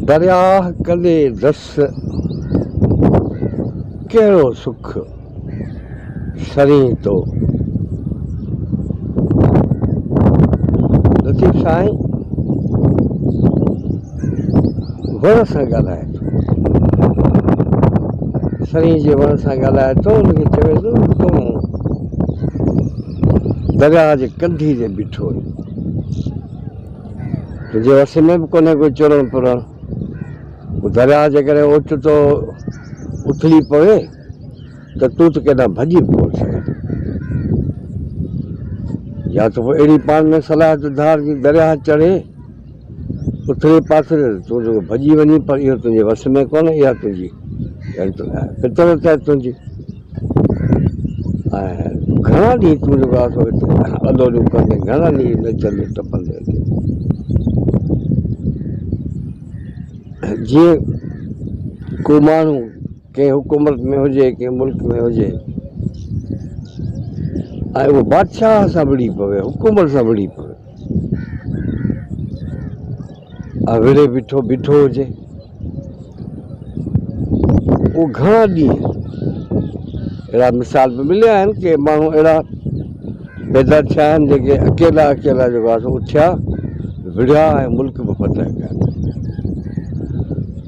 درياهه ڪندي دس، ڪهڙو سک سرين تو. لطيف سائين وڻ سان ڳالهائي ٿو. سرين جي وڻ سان ڳالهائي ٿو، ان کي چوي ٿو تون درياهه جي ڪنڌي تي بيٺو آهين. تنهنجي وس ۾ به ڪونهي ڪو چرڻ پرڻ. پوء درياهه جيڪڏهن اوچتو اٿلي پوي ته تون ته ڪيڏانهن ڀڄي به ڪونه سگهندين. يا ته پوء اهڙي پاڻ ۾ صلاحيت ڌار جي درياهه چڙهي اٿلي پاٿري ته تون جيڪو ڀڄي وڃين پر اهو تنهنجي وس ۾ ڪونهي اها تنهنجي فطرت آهي تنهنجي. ۽ گهڻا ڏينهن تون جيڪو آهي سو هتي اڏوڏيون ڪندين، گهڻا ڏينهن نچندين ٽپندين هتي. جيئن ڪو ماڻهو ڪنهن حڪومت ۾ هجي، ڪنهن ملڪ ۾ هجي ۽ اهو بادشاهه سان وڙهي پوي، حڪومت سان وڙهي پوي ۽ وڙهي بيٺو بيٺو هجي. اهو گهڻا ڏينهن اهڙا مثال به مليا آهن ڪي ماڻهو اهڙا پيدا ٿيا آهن جيڪي اڪيلا اڪيلا جيڪو آهي سو اٿيا وڙهيا ۽ ملڪ به فتح ڪيا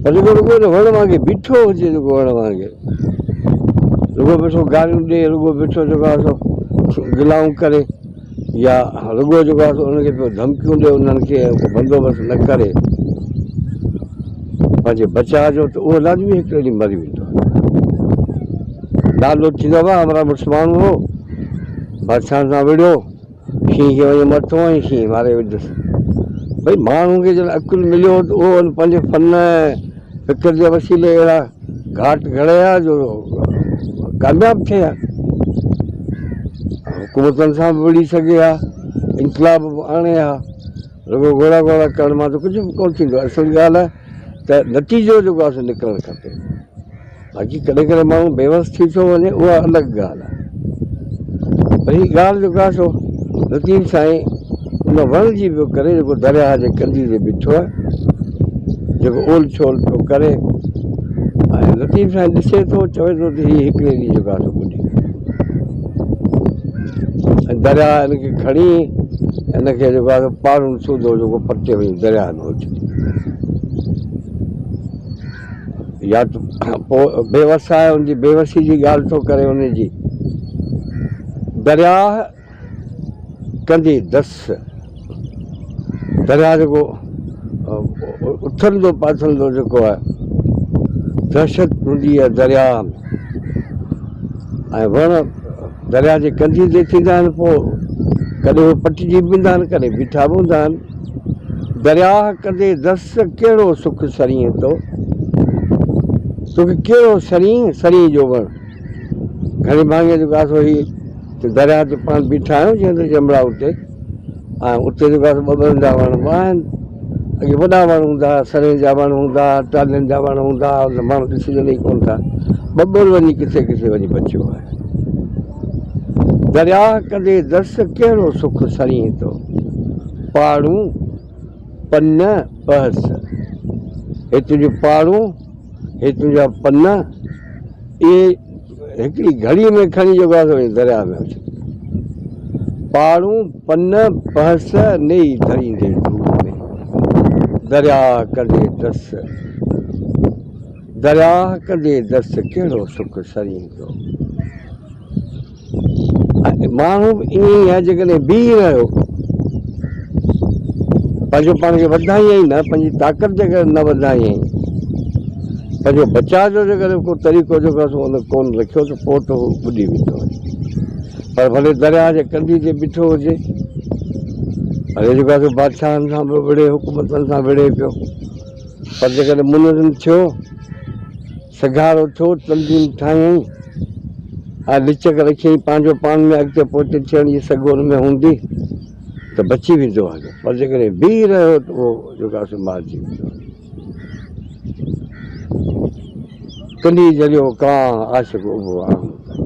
پر جيڪو رڳو وڻ وانگي بيٺو هجي جيڪو وڻ وانگي رڳو بيٺو گاريون ڏي رڳو بيٺو جيڪو آهي سو گلائون ڪري يا رڳو جيڪو آهي سو انهن کي پيو ڌمڪيون ڏي انهن کي ۽ ڪو بندوبست نه ڪري پنهنجي بچاء جو ته اهو لازمي هڪڙي ڏينهن مري ويندو آهي. نالو ٿيندو آهي همراهه مڙس ماڻهو هو بادشاهن سان وڙهيو شينهن کي وڃي مٿو ۽ شينهن ماري وڌس. ڀئي ماڻهو کي جڏهن عقل مليو ته اهو پنهنجي فن ۽ فڪر جي وسيلي اهڙا گهاٽ گهڙي ها جو ڪامياب ٿئي ها، حڪومتن سان به وڙهي سگهي ها، انقلاب به آڻي ها، رڳو گهوڙا گهوڙا ڪرڻ مان ته ڪجهه به ڪونه ٿيندو، اصل ڳالهه آهي ته نتيجو جيڪو آهي سو نڪرڻ کپي. باقي ڪڏهن ڪڏهن ماڻهو بيوس ٿي ٿو وڃي اها الڳ ڳالهه آهي پر هي ڳالهه جيڪو آهي سو لطيف سائين ان وڻ جي پيو ڪري جيڪو درياهه جي ڪنڌي تي بيٺو آهي جيڪو اول ڇول پيو ڪري ۽ لطيف سائين ڏسي ٿو چوي ٿو ته هي هڪڙي ڏينهن جيڪو آهي سو ٻڏي ويندو ۽ درياهه هن کي کڻي هن کي جيڪو آهي سو پاڙن سوڌو جيڪو پٽي وڃي درياهه ۾ اڇلي يا ته پوء بيوس آهي ان جي بيوسي جي ڳالهه ٿو ڪري ان جي درياهه ڪندي دس درياهه جيڪو اٿلندو پاٿلندو جيڪو آهي دهشت هوندي آهي درياهه ۾ ۽ وڻ درياهه جي ڪنڌي تي ٿيندا آهن پوء ڪڏهن هو پٽجي به ويندا آهن ڪڏهن بيٺا به هوندا آهن درياهه ڪندي دس ڪهڙو سک سرينء تو، توکي ڪهڙو سرينء، سرينء جو وڻ. گهڻي ڀاڱي جيڪو آهي سو هي درياهه تي پاڻ بيٺا آهيون جيئن ته جمڙا اتي ۽ اتي جيڪو آهي سو ٻٻرن جا وڻ به آهن. اڳي وڏا وڻ هوندا هئا، سرينء جا وڻ هوندا هئا، ٽالهين جا وڻ هوندا هئا، ماڻهو ڏسجن ئي ڪونه ٿا. ٻٻر وڃي ڪٿي ڪٿي وڃي بچيو آهي. درياهه ڪندي دس ڪهڙو سک سرينء تو. پاڙون، پن، پهس. هي تنهنجون پاڙون، هي تنهنجا پن، اهي هڪڙي گهڙيء ۾ کڻي جيڪو آهي سو وڃي درياهه ۾ اڇلي. پاڙون، پن، پهس، نيئي ڌريندي ڌوڙ ۾. درياهه ڪندي دس، درياهه ڪندي دس، ڪهڙو سک سريندو. ۽ ماڻهو به ائين ئي آهي جيڪڏهن بيهي رهيو پنهنجو پاڻ کي وڌايائين نه پنهنجي طاقت جيڪڏهن نه وڌايائين پنهنجو بچاء جو جيڪڏهن ڪو طريقو جيڪو آهي سو ان ڪونه رکيو ته پوء ته هو ٻڏي ويندو وڃي پر ڀلي درياهه جي ڪنڌي تي بيٺو هجي ڀلي جيڪو آهي سو بادشاهن سان به وڙهي حڪومتن سان وڙهي پيو پر جيڪڏهن منظم ٿيو سگهارو ٿيو، تنظيم ٺاهيائين ۽ لچڪ رکيائين، پنهنجو پاڻ ۾ اڳتي پوئتي ٿيڻ جي سگهه ان ۾ هوندي ته بچي ويندو هليو، پر جيڪڏهن بيهي رهيو ته اهو جيڪو آهي سو مارجي ويندو هليو. ڪنڍي جهليو ڪانء، عاشق اڀو آهون ڪري.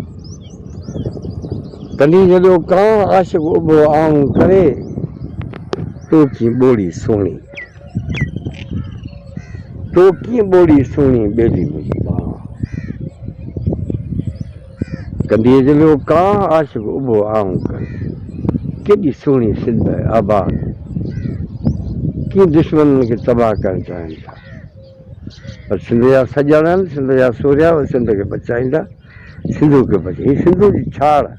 ڪنڍي جهليو ڪانء، عاشق اڀو آهون ڪري، تون ٿي ٻوڙي سهڻي. تو ڪيئن ٻوڙي سهڻي ٻيلي منهنجي ٻانهن. ڪنڌيء جهليو ڪانء عاشق اڀو آهون ڪري. ڪيڏي سهڻي سنڌ آهي آباد. ڪيئن دشمن ان کي تباهه ڪرڻ چاهين ٿا. پر سنڌ جا سڄڻ آهن، سنڌ جا سورهيا اهي سنڌ کي بچائيندا. سنڌو کي بچائي. هي سنڌو جي ڇاڙ آهي.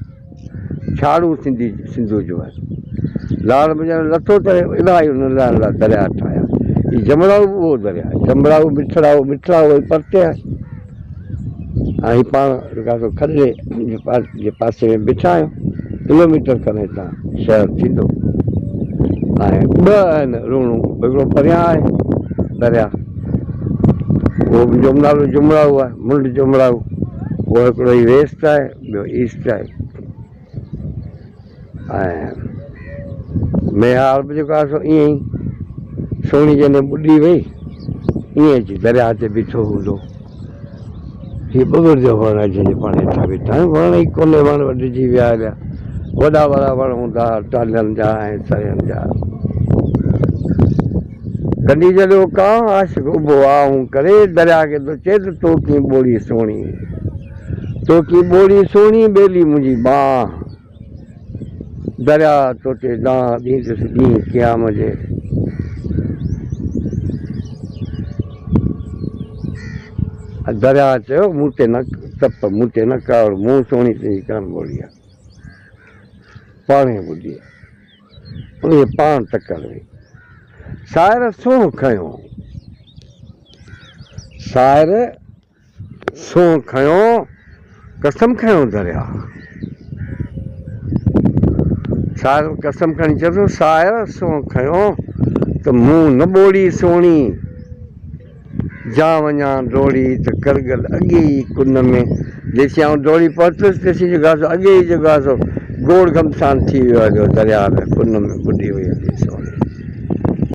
ڇاڙون سنڌي سنڌو جو آهي. لاڙ ۾ ڄڻ لٿو ته الاهي ان لاڙ لاء درياء ٺاهيا. هي جمڙائو به اهو درياء آهي. جمڙائو، مٺڙائو، مٺڙائو وري پرتي آهي. ۽ هي پاڻ جيڪا سو کڏڙي جي پاسي ۾ بيٺا آهيون. ڪلوميٽر کن هتان شهر ٿيندو. ۽ ٻه آهن روڻو هڪڙو پريان آهي درياء. اهو به جمڙائو جمڙائو آهي. منڍ جمڙائو. اهو هڪڙو هي ويسٽ آهي ٻيو ايسٽ آهي. ۽ ميهار به جيڪو آهي سو ائين ئي سهڻي جڏهن ٻڏي وئي ائين اچي درياهه تي بيٺو هوندو. هي ٻٻر جو وڻ آهي جنهن جي پاڻ هيٺان ويٺا آهيون. وڻ ئي ڪونهي، وڻ وڍجي ويا هليا. وڏا وڏا وڻ هوندا هئا ٽالهين جا ۽ سرين جا. ڪنڊي جڏو ڪانء عاشق اڀو آهون ڪري درياهه کي ٿو چئي ته تو ڪيئن ٻوڙي سهڻي. توکي ٻوڙي سهڻي ٻيلي منهنجي ٻانهن، درياء توتي دانهن ڏيندس ڏينهن قيام جي. درياء چيو، مون تي نه تپ، مون تي نه ڪاوڙ، مون سهڻي تنهنجي ڪانه ٻوڙي آهي. پاڻهي ٻڏي آهي. انهيء پاڻ تڪڙ وئي. سائر سونهن کنيو. سائر. سونهن کنيو، قسم کنيو درياء. سائر قسم کڻي چيو ته سائر سونهن کنيو ته مون نه ٻوڙي سهڻي، جا وڃان ڊوڙي ته ڪرڳل اڳي ئي ڪن ۾، جيسين آئون ڊوڙي پهتس تيسين جو گاسو اڳي ئي جو گاسو گوڙ گهمسان ٿي ويو هليو درياء ۾ ڪن ۾ ٻڏي وئي هلي سهڻي.